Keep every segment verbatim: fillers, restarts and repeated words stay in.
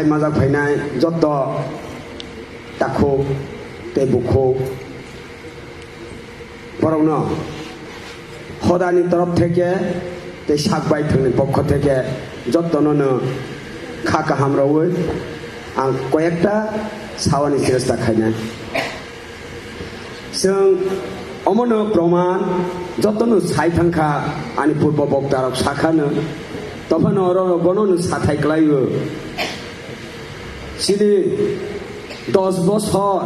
Majak phainai jotto takhuk tei bukhuk borokno hodani torof theke tei sak baithangni pokho theke jottono no kha kaham rwui ang koyekta sawani chesta khainai. Chwng omono proman jotono sai thangkha, ani purbo boktarok sakhano, tophano oro bonono sathai klaio. Chini dos bosor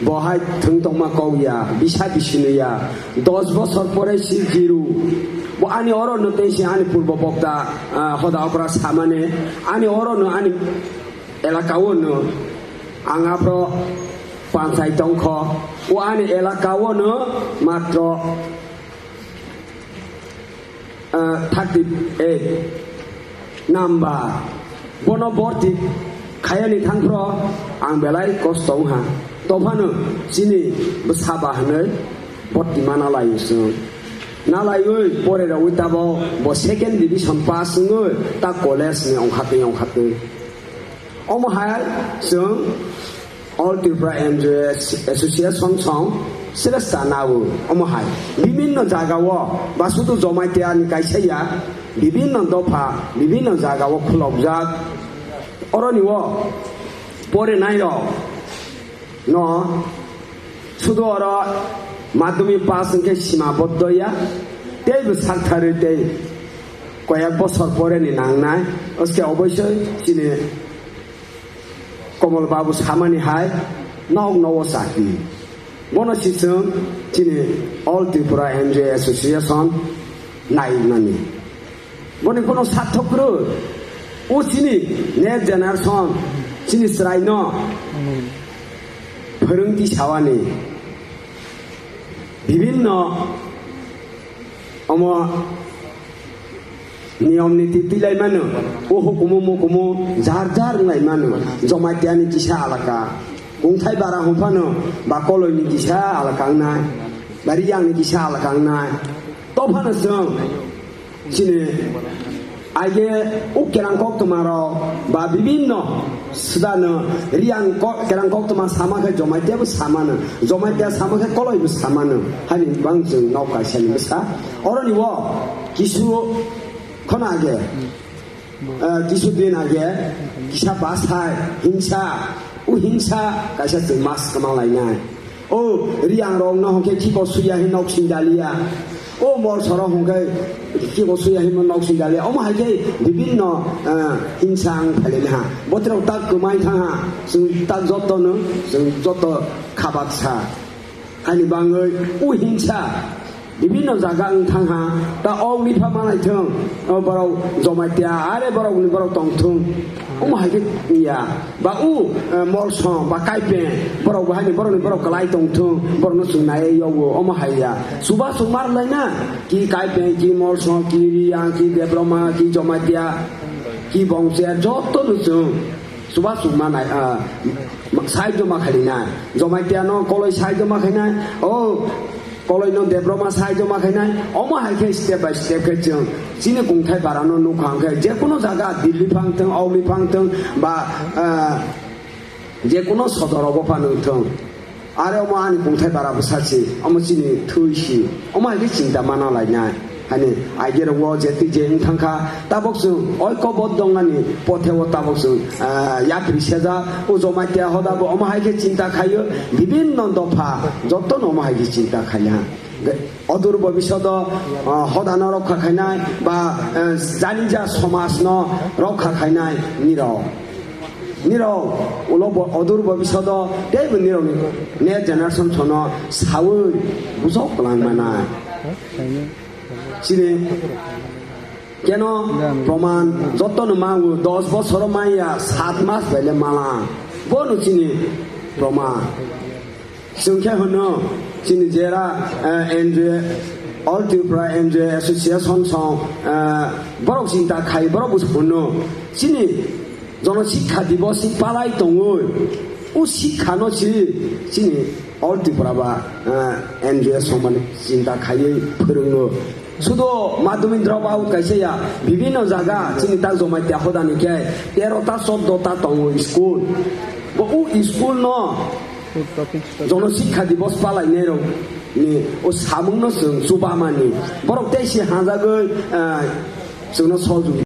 bo hai thwng tongma kok ya, bisa bisino ya, dos bosor pore si jiru. Bo ani oro no tei se ani purbo bokta, ah, hoda okra samane, ani oro no ani elaka o no ang aphro panchai tongkho, o ani elaka o no matro, ah, thirty eight number. Bono borti khayani thangphro ang belai kosto wngha. Tophano chini bwsa ba hwnwi borti mana laio chwng. Na laiwi pore rogwi tabo bo second division pass wngwi ta college ni ongkhatwi ongkhatwi. Omo hai chwng All Tripura N G O Association song selesta nao. Omo hai bibinno jagao ba sudu Jamatia ni kaisa ya, bibinno dopha, bibinno jagao khulokjak. Oroni o pore nai rok no sudu oro madhyamik pass hwnkhe sima boddo ya, teibo saktharwi tei koyak bosor pore ni nangnai. Oske oboisoi chini Komol Babu samani hai nok nogo chakri. Bono si chwng chini All Tripura N G O Association nai mani. Boni kono sathok kwrwi. O chini next generation chini chwraino phwrwngti sawani bibinno omo niyom niti twilai mano, o hukumu mukumu jar jar wnglai mano. Jamatia ni kisa alaka, kungthai bara hwnphano ba koloi ni kisa alaka wngnai, ba riyang ni kisa alaka wngnai. Tophano chwng chini aige o kerang koktwma rok ba bibinno swdano riyang ko-, kerang koktwma sama khe Jamatia bo samano, Jamatia sama khe koloi bo samano, hani bang chwng nok kaisa ni bwsa. Oroni o kisu khona age, eh, kisu din age kisa basai hingsa, o hingsa kaisa chwng mas kwma lainai. O riyang rok no hwnkhe kiko suya hin nok sing dalia. O mol soro hwnkhe kiko suya hin nok sing dalia. Omo hai khe bibinno, eh, hingsa ang phailai ha. Botrok tak kwmai thang ha. Chwng tak jotto no, chwng jotto khabak sa. Haini bangwi o hingsa bibinno jaga wng thang ha, ta o nipha manai thung, o borok Jamatia, are borok ni borok tong thung. Omo hai khe ya, ba o, eh, Molsom, ba Kaipeng, borok bo haini borok ni borok kwlai tong thung, borok no chwng nai yogo, omo hai ya. Chuba chwng mar lai na, ki Kaipeng, ki Molsom, ki Riyang, ki Debroma, ki Jamatia, ki Bongchia, joto no chwng. Chuba chwng manai, ah, side joma khainai. Jamatia no koloi side joma khainai. O koloi no Debroma side joma khainai. Omo hai khe step by step khe chwng chini kungthai bara no nukha hwnkhe je kuno jaga Delhi phang thung, Auli phang thung, ba, ah, je kuno sodor obo phano thung. Are omo ani kungthai bara bwsa si, omo chini thwi si, omo hai khe chinta mana lainai. Hani aige rok o je twi je wng thang kha, tabok chwng oiko bodh dongnani pothe o tabok chwng, ah, yapri sejak, o Jamatia hoda bo omo hai khe chinta khaio, bibinno dopha jotono omo hai khe chinta khai ha. Odur bobishodo, ah, hodano rokha khainai ba, eh, janija somajno rokha khainai nirok. Nirok ulo bo odur bobishodo teibo nirokni next generation thono sawi bujok kwlangmanai. Chini keno proman jotono mango dos bosoro maya sat mas baile mala. Bono chini proman. Chwng khe hwno, chini jera, eh, N G O, All Tripura N G O Association song, eh, borok chinta khai, borok bo hwno, chini jono sikha dibos ni palai tongwi, o sikha no si, chini All Tripura ba, eh, N G O song mani chinta khaiwi phwrwngo. Sudo madhyamik drop out kaisa ya, bibhinno jaga chini tak Jamatia hodani khe tero ta choddo ta tongo school. Bo u school no Jono Sikha Divas palainai rok ni o samung no chwng chubamani. Borok tei se hajagwi, ah, chwngno sojogita.